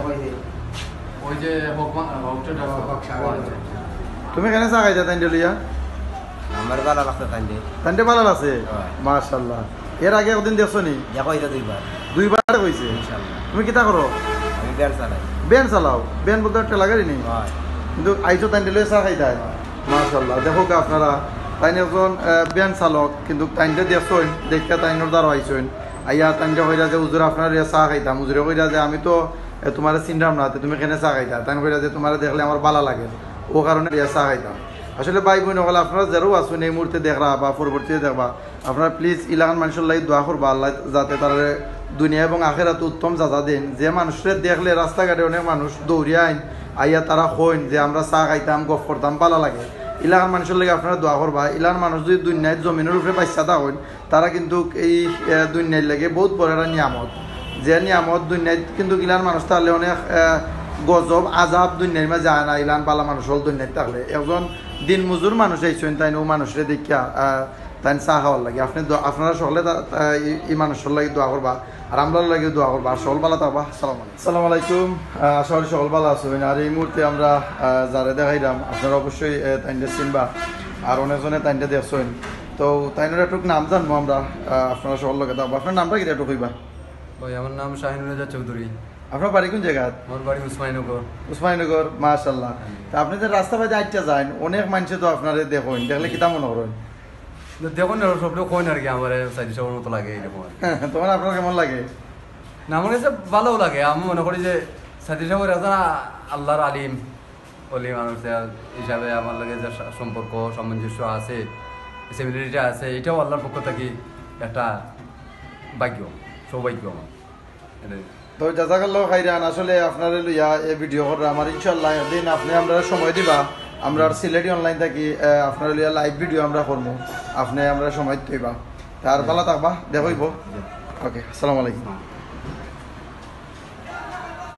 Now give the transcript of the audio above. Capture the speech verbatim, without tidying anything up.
ওই যে হক মা-, হক চৌধুরী আছে। হক সাহেব। তুমি কেনে চা খাইতা তাইনরে লইয়া? আমার ভালা লাগছে তাইনরে। তাইনরে ভালা লাগছে? হয়। মাশাআল্লাহ। এর আগে একদিন দেখছো নি? দেখো, এটা দুইবার। দুইবার কইছে। ইনশাল্লাহ। তুমি কিতা করো? আমি ভ্যান চালাই। ভ্যান চালাও? ভ্যান বলতে ঠেলা গাড়ি নি? হয়। কিন্তু আইছো তাইনরে লইয়া চা খাইতায়? মাশাআল্লাহ। দেখো কা আপনারা, তাইন একজন আহ, ভ্যান চালক, কিন্তু তাইনরে দেখছইন, দেখিয়া তাইনর দ্বারা আইছইন। আইয়া তাইনরে কইরা যে, "হুজুর, আপনার লইয়া চা খাইতাম।" হুজুরে কইরা যে, "আমি তো এ, তোমারে চিনরাম না, তে তুমি কেনে চা খাইতা?" তাইন কইরা যে, "তোমারে দেখলে আমার ভালা লাগে, ও কারণে লইয়া চা খাইতাম।" আসলে ভাই বইন অকল, আপনারা যেরাও আছইন এই মুহূর্তে দেখরা বা পরবর্তীতে দেখবা, আপনারা প্লিজ ইলাখান মানুষর লাগি দোয়া করবা, আল্লায় যাতে তারারে দুনিয়া এবং আখেরাতে উত্তম জাযা দেইন। যে মানুষরে দেখলে রাস্তাঘাটে অনেক মানুষ দৌড়িয়া আইন, আইয়া তারা কইন যে, "আমরা চা খাইতাম, গফ করতাম, ভালা লাগে।" ইলাখান মানুষর লাগি আপনারা দোয়া করবা। ইলাখান মানুষ যদি দুনিয়াত জমিনর উপরে বাইচ্চা থাকইন, তারা কিন্তু এই আহ, দুনিয়ার লাগি বহুত বড় একটা নিয়ামত। যে নিয়ামত দুনিয়াত কিন্তু ইলাখান মানুষ থাকলে অনেক আহ, গজব আযাব দুনিয়ার মাঝে যায় না, ইলাখান ভালা মানুষ অকল দুনিয়াত থাকলে। একজন দিন মজুর মানুষ আইছইন, তাইন ও মানুষরে দেখিয়া আহ, তাইন চা খাওয়ার লাগি। আপনি দ-, আপনারা সকলে তা- তা- এই- এই মানুষর লাগি দোয়া করবা, আর আমরার লাগি দোয়া করবা, আর সকল ভালা থাকবা। আসসালামু আলাইকুম। আসসালামু আলাইকুম। আহ, আশা করি সকল ভালা আছইন। আর এই মুহূর্তে আমরা আহ, যারে দেখাইলাম, আপনারা অবশ্যই আহ, তাইনরে চিনবা, আর অনেকজনে তাইনরে দেখছইন। তো তাইনর একটু নাম জানবো আমরা, আহ, আপনারা সকল লগে থাকবা। আপনার নামটা কিতা একটু কইবা? ওই আমার নাম শাহিনুর রাজা চৌধুরী। আপনার বাড়ি কোন জায়গা? আমার বাড়ি উসমানীনগর। উসমানীনগর, মাশাআল্লাহ। তা আপনি যে রাস্তা বাদে আইচ্ছা যাইন, অনেক মানুষে তো আপনারে দেখইন, দেখলে কিতা মনে করইন? তো দেখুন না, সবটা কইন আর কি, আমার সাইদি সাহেবের মতো লাগে এরকম আর কি। তখন আপনার কেমন লাগে? না, আমার কাছে ভালো লাগে। আমি মনে করি যে সাইদি সাহেব একজন আল্লাহর আলিম, অলি মানুষ, তার হিসাবে আমার লগে যে সা- সম্পর্ক সামঞ্জস্য আছে, সিমিলারিটি আছে, এটাও আল্লাহর পক্ষ থাকি একটা ভাগ্য, সৌভাগ্য আমার। এটাই। তো জাযাকাল্লাহু খাইরান। আসলে আপনারে লইয়া এই ভিডিও করলাম, আর ইনশাআল্লাহ একদিন আপনি আমরারে সময় দিবা, আমরার সিলেটি অনলাইন থাকি আহ, আপনারে লইয়া লাইভ ভিডিও আমরা করমু, আপনি আমরারে সময় দিবা। তার ভালা থাকবা, দেখা অইবো। ওকে, আসসালামু আলাইকুম।